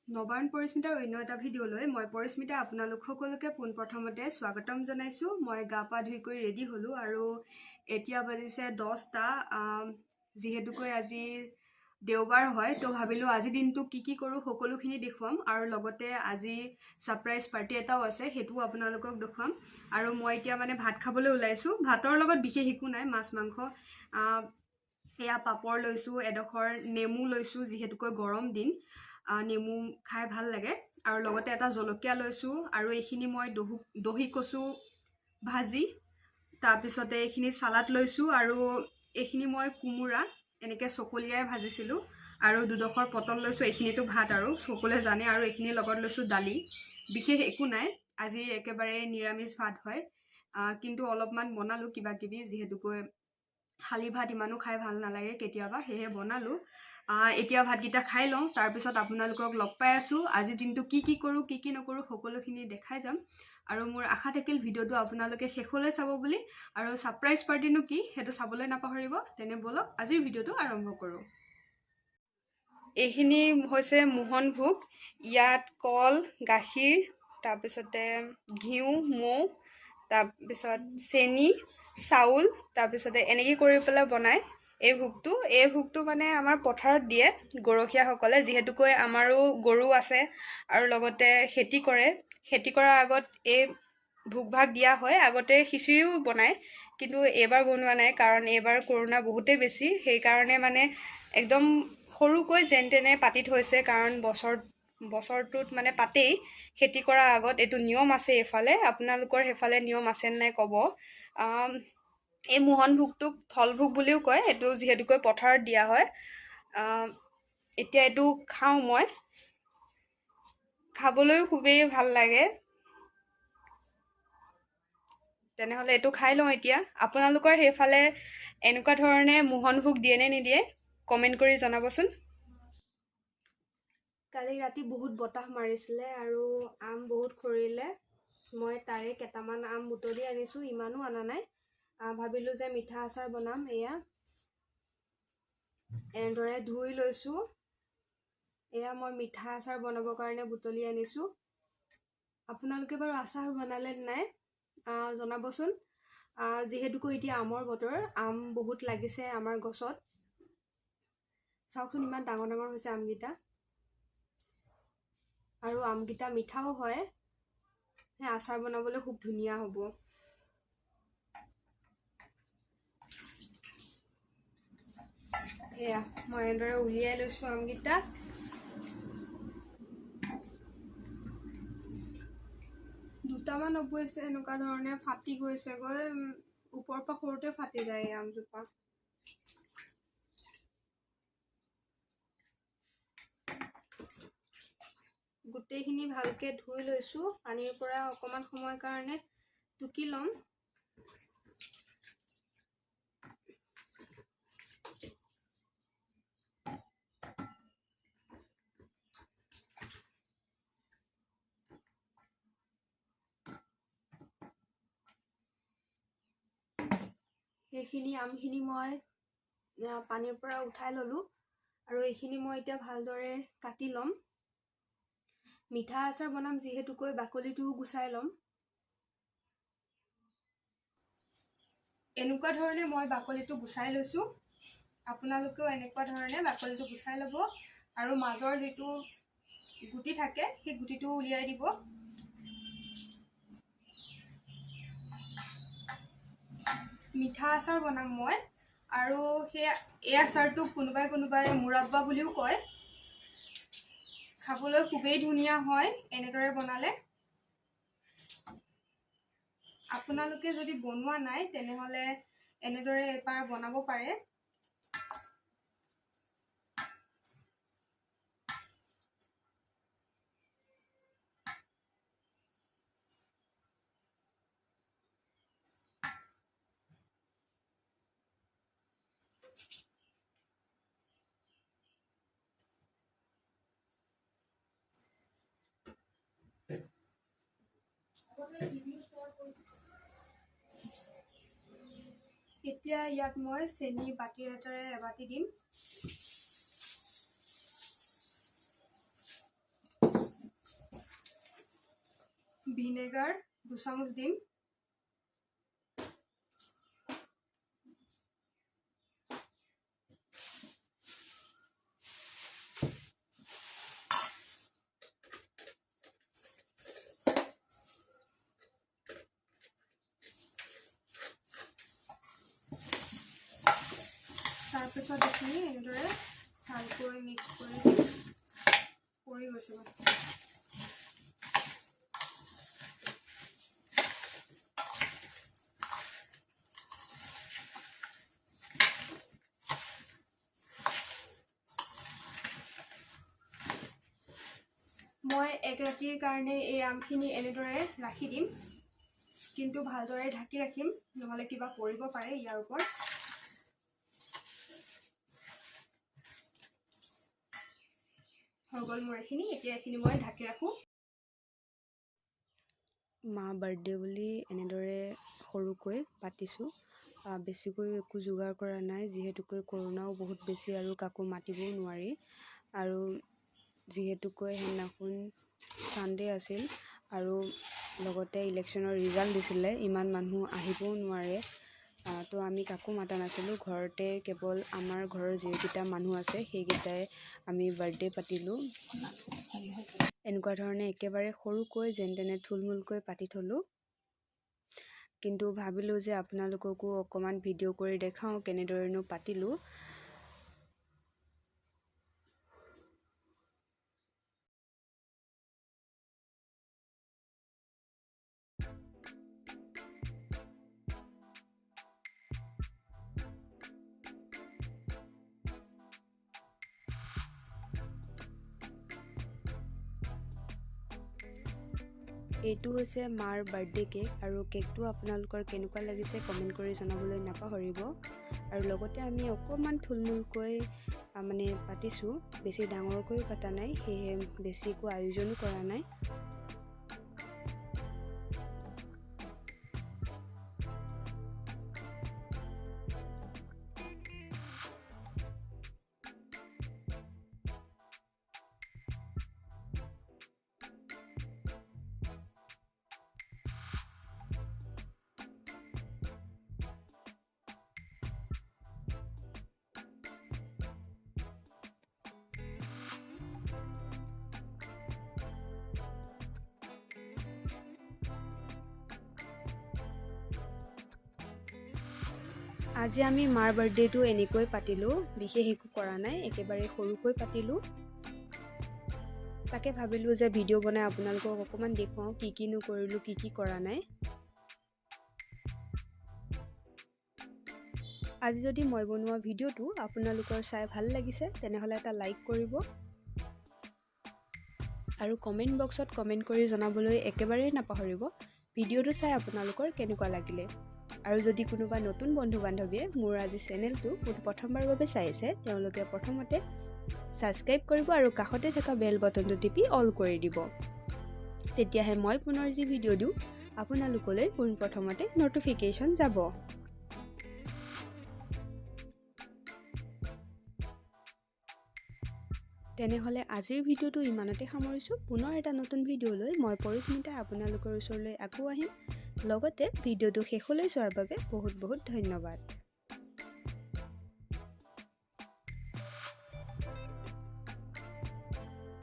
নবায়ন পৰিস্মিতাৰ অন্য এটা ভিডিঅ'লৈ মই পৰিস্মিতা আপোনালোক সকলোকে পোনপ্ৰথমতে স্বাগতম জনাইছোঁ। মই গা পা ধুই কৰি ৰেডি হ'লোঁ আৰু এতিয়া বাজিছে 10টা। যিহেতুকৈ আজি দেওবাৰ হয়, তো ভাবিলোঁ আজিৰ দিনটো কি কি কৰোঁ সকলোখিনি দেখুৱাম আৰু লগতে আজি ছাৰপ্ৰাইজ পাৰ্টি এটাও আছে, সেইটোও আপোনালোকক দেখুৱাম। আৰু মই এতিয়া মানে ভাত খাবলৈ ওলাইছোঁ। ভাতৰ লগত বিশেষ একো নাই, মাছ মাংস, এয়া পাপৰ লৈছোঁ, এডোখৰ নেমু লৈছোঁ, যিহেতুকৈ গৰম দিন নেমু খাই ভাল লাগে, আৰু লগতে এটা জলকীয়া লৈছোঁ। আৰু এইখিনি মই দহি কচু ভাজি, তাৰপিছতে এইখিনি চালাড লৈছোঁ, আৰু এইখিনি মই কোমোৰা এনেকৈ চকলিয়াই ভাজিছিলোঁ, আৰু দুডোখৰ পটল লৈছোঁ। এইখিনিতো ভাত আৰু সকলোৱে জানে। আৰু এইখিনিৰ লগত লৈছোঁ দালি, বিশেষ একো নাই। আজি একেবাৰে নিৰামিষ ভাত হয়, কিন্তু অলপমান বনালোঁ কিবা কিবি, যিহেতুকৈ খালী ভাত ইমানো খাই ভাল নালাগে কেতিয়াবা, সেয়েহে বনালোঁ। এতিয়া ভাতকেইটা খাই লওঁ, তাৰপিছত আপোনালোকক লগ পাই আছোঁ। আজিৰ দিনটো কি কি কৰোঁ কি কি নকৰোঁ সকলোখিনি দেখাই যাম। আৰু মোৰ আশা থাকিল ভিডিঅ'টো আপোনালোকে শেষলৈ চাব বুলি, আৰু ছাৰপ্ৰাইজ পাৰ্টিনো কি সেইটো চাবলৈ নাপাহৰিব। তেনে ব'লক আজিৰ ভিডিঅ'টো আৰম্ভ কৰোঁ। এইখিনি হৈছে মোহন ভোগ। ইয়াত কল, গাখীৰ, তাৰপিছতে ঘিউ, মৌ, তাৰপিছত চেনি, চাউল, তাৰপিছতে এনেকৈ কৰি পেলাই বনায় এই ভোগটো। এই ভোগটো মানে আমাৰ পথাৰত দিয়ে গৰখীয়াসকলে, যিহেতুকৈ আমাৰো গৰু আছে আৰু লগতে খেতি কৰে। খেতি কৰাৰ আগত এই ভোগ ভাগ দিয়া হয়। আগতে খিচিৰিও বনায়, কিন্তু এইবাৰ বনোৱা নাই, কাৰণ এইবাৰ কৰোণা বহুতেই বেছি, সেইকাৰণে মানে একদম সৰুকৈ যেন তেনে পাতি থৈছে, কাৰণ বছৰটোত মানে পাতেই খেতি কৰাৰ আগত, এইটো নিয়ম আছে এইফালে। আপোনালোকৰ সেইফালে নিয়ম আছে নাই ক'ব। এই মোহন ভোগটোক থল ভোগ বুলিও কয়, এইটো যিহেতুকৈ পথাৰত দিয়া হয়। এতিয়া এইটো খাওঁ মই, খাবলৈও খুবেই ভাল লাগে। তেনেহ'লে এইটো খাই লওঁ এতিয়া। আপোনালোকৰ সেইফালে এনেকুৱা ধৰণে মোহন ভোগ দিয়ে নে নিদিয়ে কমেণ্ট কৰি জনাবচোন। কালি ৰাতি বহুত বতাহ মাৰিছিলে আৰু আম বহুত সৰিলে। মই তাৰে কেইটামান আম বুটলি আনিছোঁ, ইমানো অনা নাই। ভাবিলোঁ যে মিঠা আচাৰ বনাম। এয়া এনেদৰে ধুই লৈছোঁ। এয়া মই মিঠা আচাৰ বনাবৰ কাৰণে বুটলি আনিছোঁ। আপোনালোকে বাৰু আচাৰ বনালে নাই জনাবচোন। যিহেতুকৈ এতিয়া আমৰ বতৰ, আম বহুত লাগিছে আমাৰ গছত। চাওকচোন ইমান ডাঙৰ ডাঙৰ হৈছে আমকেইটা, আৰু আমকেইটা মিঠাও হয়, সেই আচাৰ বনাবলৈ খুব ধুনীয়া হ'ব। সেয়া মই এনেদৰে উলিয়াই লৈছোঁ আমকেইটা। দুটামান অৱশ্যে এনেকুৱা ধৰণে ফাটি গৈছেগৈ, ওপৰৰ পৰা সৰুতে ফাটি যায় এই আমজোপা। গোটেইখিনি ভালকৈ ধুই লৈছোঁ, পানীৰ পৰা অকণমান সময়ৰ কাৰণে টুকি ল'ম। সেইখিনি আমখিনি মই পানীৰ পৰা উঠাই ল'লোঁ আৰু এইখিনি মই এতিয়া ভালদৰে কাটি ল'ম। মিঠা আচাৰ বনাম যিহেতুকৈ বাকলিটোও গুচাই ল'ম। এনেকুৱা ধৰণে মই বাকলিটো গুচাই লৈছোঁ, আপোনালোকেও এনেকুৱা ধৰণে বাকলিটো গুচাই ল'ব আৰু মাজৰ যিটো গুটি থাকে সেই গুটিটো উলিয়াই দিব। মিঠা আচাৰ বনাম মই, আৰু এই আচাৰটোক কোনোবাই কোনোবাই মুৰাব্বা বুলিও কয়। খাবলৈ খুবেই ধুনীয়া হয় এনেদৰে বনালে। আপোনালোকে যদি বনোৱা নাই তেনেহ'লে এনেদৰে এবাৰ বনাব পাৰে। এতিয়া ইয়াত মই চেনি বাতিৰ এটাৰে এবাতি দিম। ভিনেগাৰ 2 চামুচ দিম। তাৰপিছত এইখিনি এনেদৰে ভালকৈ মিক্স কৰি দিম। পৰি গৈছে বাৰু। মই এক ৰাতিৰ কাৰণে এই আমখিনি এনেদৰে ৰাখি দিম, কিন্তু ভালদৰে ঢাকি ৰাখিম, নহ'লে কিবা পৰিব পাৰে ইয়াৰ ওপৰত। হৈ গ'ল মোৰ এইখিনি। এতিয়া এইখিনি মই ঢাকি ৰাখোঁ। মা বাৰ্থডে বুলি এনেদৰে সৰুকৈ পাতিছোঁ। বেছিকৈ একো যোগাৰ কৰা নাই, যিহেতুকৈ কৰোণাও বহুত বেছি আৰু কাকো মাতিবও নোৱাৰি। আৰু যিহেতুকৈ সেইদিনাখন ছানডে আছিল আৰু লগতে ইলেকশ্যনৰ ৰিজাল্ট দিছিলে, ইমান মানুহ আহিবও নোৱাৰে। তো আমি কাকো মাতা নাছিলোঁ। ঘৰতে কেৱল আমাৰ ঘৰৰ যিকেইটা মানুহ আছে, সেইকেইটাই আমি বাৰ্থডে পাতিলোঁ। এনেকুৱা ধৰণে একেবাৰে সৰুকৈ যেন তেনে থুলমূলকৈ পাতি থ'লোঁ। কিন্তু ভাবিলোঁ যে আপোনালোককো অকণমান ভিডিঅ' কৰি দেখাওঁ কেনেদৰেনো পাতিলোঁ। এইটো হৈছে মাৰ বাৰ্থডে কেক আৰু কেকটো আপোনালোকৰ কেনেকুৱা লাগিছে কমেণ্ট কৰি জনাবলৈ নাপাহৰিব। আৰু লগতে আমি অকণমান থুলমূলকৈ মানে পাতিছোঁ, বেছি ডাঙৰকৈ পতা নাই, সেয়েহে বেছি একো আয়োজনো কৰা নাই। আজি আমি মাৰ বাৰ্থডেটো এনেকৈ পাতিলোঁ, বিশেষ একো কৰা নাই, একেবাৰে সৰুকৈ পাতিলোঁ। তাকে ভাবিলোঁ যে ভিডিঅ' বনাই আপোনালোকক অকণমান দেখুৱাওঁ কি কিনো কৰিলোঁ, কি কি কৰা নাই। আজি যদি মই বনোৱা ভিডিঅ'টো আপোনালোকৰ চাই ভাল লাগিছে, তেনেহ'লে এটা লাইক কৰিব আৰু কমেণ্ট বক্সত কমেণ্ট কৰি জনাবলৈ একেবাৰেই নাপাহৰিব ভিডিঅ'টো চাই আপোনালোকৰ কেনেকুৱা লাগিলে। আৰু যদি কোনোবা নতুন বন্ধু বান্ধৱীয়ে মোৰ আজি চেনেলটো প্ৰথমবাৰৰ বাবে চাইছে, তেওঁলোকে প্ৰথমতে ছাবস্ক্ৰাইব কৰিব আৰু কাষতে থকা বেল বটনটো টিপি অল কৰি দিব। তেতিয়াহে মই পুনৰ যি ভিডিঅ' দিওঁ, আপোনালোকলৈ পোনপ্ৰথমতে ন'টিফিকেশ্যন যাব। তেনেহ'লে আজিৰ ভিডিঅ'টো ইমানতে সামৰিছোঁ। পুনৰ এটা নতুন ভিডিঅ' লৈ মই পৰিস্মিতা আপোনালোকৰ ওচৰলৈ আকৌ আহিম। লগতে ভিডিঅ'টো শেষলৈ চোৱাৰ বাবে বহুত বহুত ধন্যবাদ।